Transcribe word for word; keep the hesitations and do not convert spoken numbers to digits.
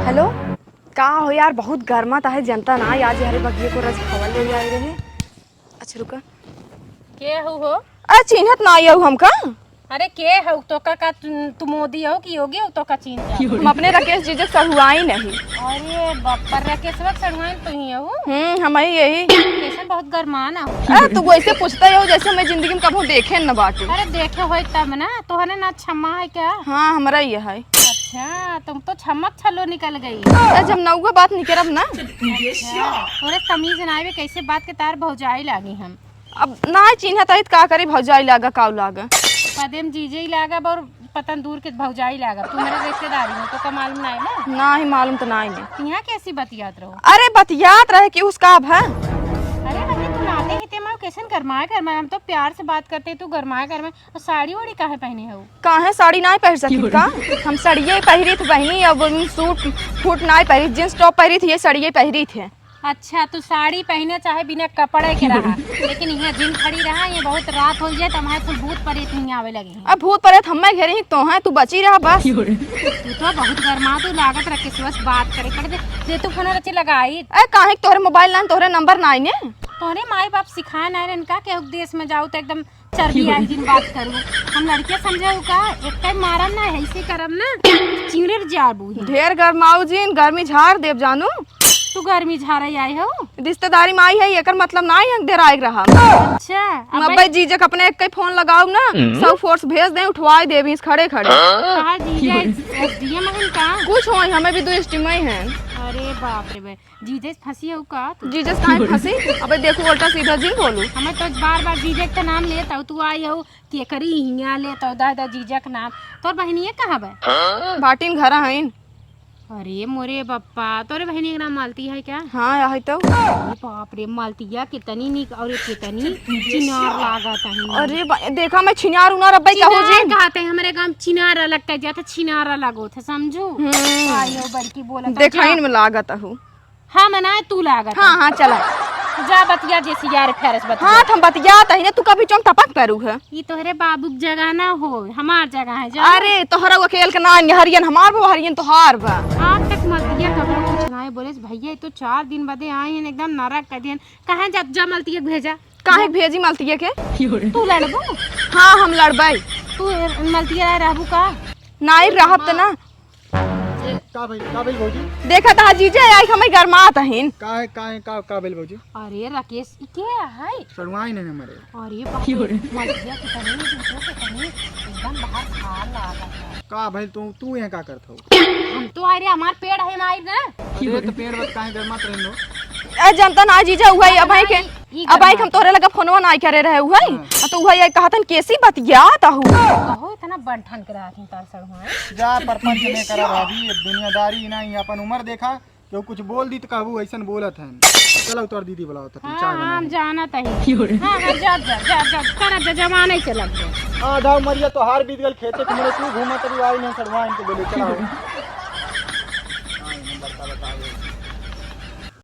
हेलो, का हो यार, बहुत गर्मा त है जनता ना, आज हरे बगिये को रस खावा ले आए रहे। अच्छा रुका। के हऊ हो? अरे चिन्हत ना आयु हमका? अरे के हऊ? तोका का तू, तू मोदी हऊ कि योगी हऊ, तोका चीन्ह जा? हम अपने राकेश जीजा के सढ़ुआइन ही। अरे बाप रे, राकेशवा के सढ़ुआइन तू ही हऊ? हम्म, हम ही यही। कैसन बहुत गरमान हऊ। अरे तू वैसे पूछता हो जैसे मैं जिंदगी में कभू देखे न बाटू। अरे देखे होई तब ना, तोहरे ना छम्मा है क्या? हाँ, हमरा ही है। अच्छा, तुम तो छमक छल्लो निकल गई। ए, जब नौवा बात निकरब ना। अच्छा, तोरे तमीज ना आवे, कैसे बात के तार भौजाई लागी हम। अब ना चिन्हत आइत का करी, भौजाई लागा, काऊ लागा। पदेम जीजे ही लागा, और पतन दूर के भौजाई लागा। तू मेरे रिश्तेदारी में, तोका मालूम ना है ना? ना ही मालूम तो ना ही ने। यहाँ कैसी बतियात रहो? अरे बतियात रहे कि उसका अब है। अरे बहनी, तू नाते ही ते मैं कैसन गरमाए गरमाए, हम तो प्यार से बात करते, तू गरमाए गरमाए। और साड़ी ओड़ी काहे पहने हो? काहे साड़ी नाहीं पहिर सकित का? हम साड़िये पहिरित बहिनी, अब सूट फूट नाहीं पहिरित, जींस टॉप पहिरित, ये साड़िये पहिरित है। अच्छा, तू साड़ी पहने चाहे बिना कपड़े के रहा, लेकिन यहाँ जिन खड़ी रहा, ये बहुत रात हो जाए तो हमारे कुल भूत प्रेत नहीं आवे लगे हैं। अब भूत प्रेत हमें घेरे ही तो हैं, तू बची रहा बस। तू तो बहुत गरमा, तू लागत रखे बस बात करे कर दे, दे तू फोन रचे लगाई। ए, काहे के तोहरे मोबाइल ना, तोहरे नंबर नाहीं ने? तोहरे माई बाप सिखाए ना रहे इनका के देश में जाऊ तो एकदम चर्बी आई दिन बात करू। हम लड़के समझे हो का? एक टाइम मारम ना, ऐसे करम ना, चिंगड़े जाबू ही। ढेर गरमाऊ जिन, गर्मी झार देब जानू। तू गर्मी झारे आई हो? रिश्तेदारी में आई है, एकर मतलब ना है डेराए के रहा। अच्छा, अब अब्बे जीजे के अपने एक फोन लगाऊ ना, सब फोर्स भेज दे, उठवाए देबी खड़े खड़े। कहा जीजे एसडीएम हन का? कुछ होई, हमें भी दो एसडीएम ही हैं। अरे बाप रे बे, जीजे से फंसी हो का तू? जीजे से काहे फंसी? अबे देखू, उल्टा सीधा जिन बोलू। हमें तो बार बार जीजे के नाम लेत हो, तू आई हो, केकरी हियाँ लेत हो, दादा जीजे के नाम। तोर बहनिया कहाँ बा? बाटिन घरा हईन। अरे मोरे बप्पा, तोरे बहनिया के नाम मालती है क्या? हाँ, है तो। अरे बाप रे, मालतिया कितनी निक और कितनी चिनार लागत है। अरे बा-, देखा मैं छिनार उनार अब्बे कहू चिनार जी। कहते हैं, हमारे गाँव चिनार अलग कह जाते, छिनार अलग होते, समझू? हम्म। आयो बड़की बोलत है, देखा जा। इनमें लागत हूँ। हाँ, मनाए तू लागत हाँ, है। हाँ, चला। जा बतिया जैसी यार फेरस बतिया। हाँ, हम बतिया तही ना, तू कभी चौंक टपक करू है। ई तोहरे बाबू के जगह ना हो, हमार जगह है, जा। अरे, तोहरा वो खेल के ना, हरियन हमार बा, हरियन तोहार बा। आज तक मलतिया कबो कुछ ना है, बोले, "भैया, ये तो चार दिन बदे आए हैं, एकदम नरक कर दियन।" कहाँ जा, जा मलतिया के भेजा। काहे जा। भेजी मलतिया के? तू लड़बू? हाँ, हम लड़बै। तू मलतिया रहबू का? नाई रहब त ना। का भइल, का भइल भौजी? देखा त जीजा आई, हमें गरमात हइन। का है, का है, का, का भइल भौजी? अरे राकेश, ई के है? सड़ुआइन है हमरे। अरे बाप रे, मलतिया के तनी, दूधो के तनी, एकदम बाहर खार लागत है। का भइल, तू, तू यहाँ का करत हो? हम तो, अरे हमार पेड़ है, माई ना। अरे तो पेड़ बत काहे गरमात रहन दो? ए, जनता ना जीजा, उहै, अबहीं के, ई अबहीं के हम गरमात तोहरे लगे फोनवा नाहीं करे रहे, उहै। हाँ। आ तो उहै, ये कहतन, "केसी बतियात आहू?" कहो, इतना बंठन के रहत हैं तार सड़ुआइन। जा, परपंच में करा भाभी, अब दुनियादारी ना, ये अपन उम्र देखा, केहू कुछ बोल दी त कहबू, "ऐसन बोलत हैं।" चलो, तोर दीदी बुलाओ, तो हाँ, चाय बना हम दे। जानत ही। हाँ, हाँ, जा, जा, जा, जा, करा, जा, जमाने चलत जा। आधा उमरिया तोहार बीत गल, खेते के मुड़े तू घूमत रही, आई नहीं सड़ुआइन के बोले, चलाओ। हाँ, ये नंबर का बताओ।